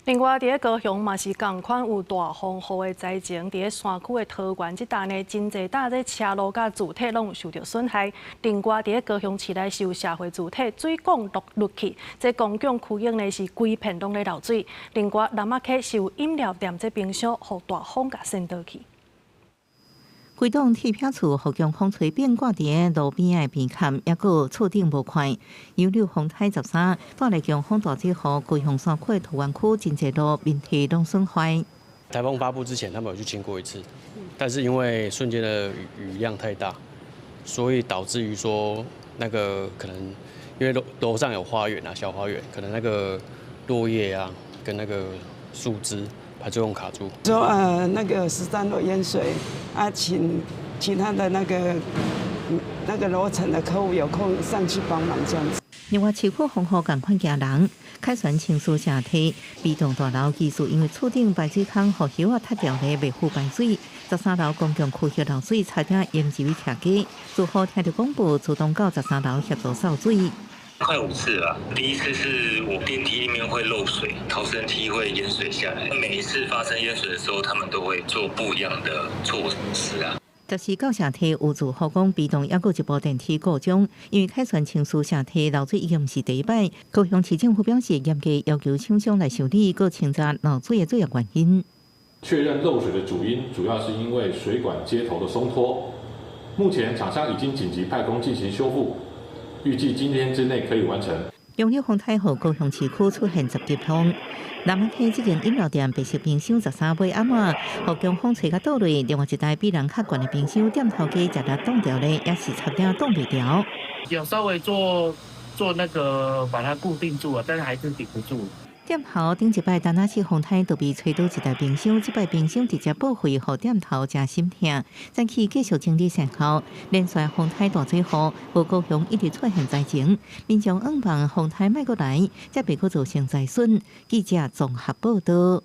另外，佇咧高雄嘛是仝款有大風雨的災情，佇咧山區的桃園這搭呢，真濟搭這車路佮柱體攏有受著損害。另外，佇咧高雄市內是有社會住宅水管落落去，這公共區域呢是規片攏咧漏水。另外，南仔溪是有飲料店這冰箱，予大風共掀倒去。規棟鐵皮厝予強風吹變掛佇路邊的邊崁，抑閣厝頂無塊。楊柳風颱13帶來強風大水雨，高雄山區的桃園區真濟路面體攏損壞。颱風發布之前，他們有去清過一次，但是因為瞬間的雨量太大，所以導致於說那個可能因為樓上有花園啊，小花園，可能那個落葉啊跟那個樹枝排作用卡住。說那個13樓淹水啊，請其他的那個樓層的客戶有空上去幫忙這樣子。另外，市區風雨仝款驚人，凱旋青樹社堤 B 棟大樓技術因為厝頂排水孔予葉仔塌掉咧，袂赴排水。13樓公共區域漏水，差點淹入去徛家。住戶聽著廣播，主動到十三樓協助掃水。快五次了，第一次是我電梯裡面會漏水，逃生梯會淹水下來。每一次發生淹水的時候，他們都會做不一樣的措施啊。14號社堤有住戶講，B 棟猶閣一部電梯故障，因為凱旋青樹社堤漏水已經毋是第一擺。高雄市政府表示，嚴格要求廠商來修理，閣清查漏水的主要原因。確認漏水的主因，主要是因為水管接頭的鬆脫。目前廠商已經緊急派工進行修復，預計今天之內可以完成。楊柳風颱予高雄市區出現十級風，南仔溪這間飲料店白色冰箱13尾暗仔，予強風吹甲倒落，另外一台比人較懸的冰箱店頭家食力擋著咧，也是差點擋袂牢。有稍微做做那個把它固定住了，但是還是頂不住。店頭頂一擺丹那市風颱都被吹倒一台冰箱，這擺冰箱直接報廢，予店頭誠心疼。早起繼續整理善後，連續風颱大水雨，予高雄一直出現災情，民眾向望風颱莫閣來，才袂閣造成災損。記者綜合報道。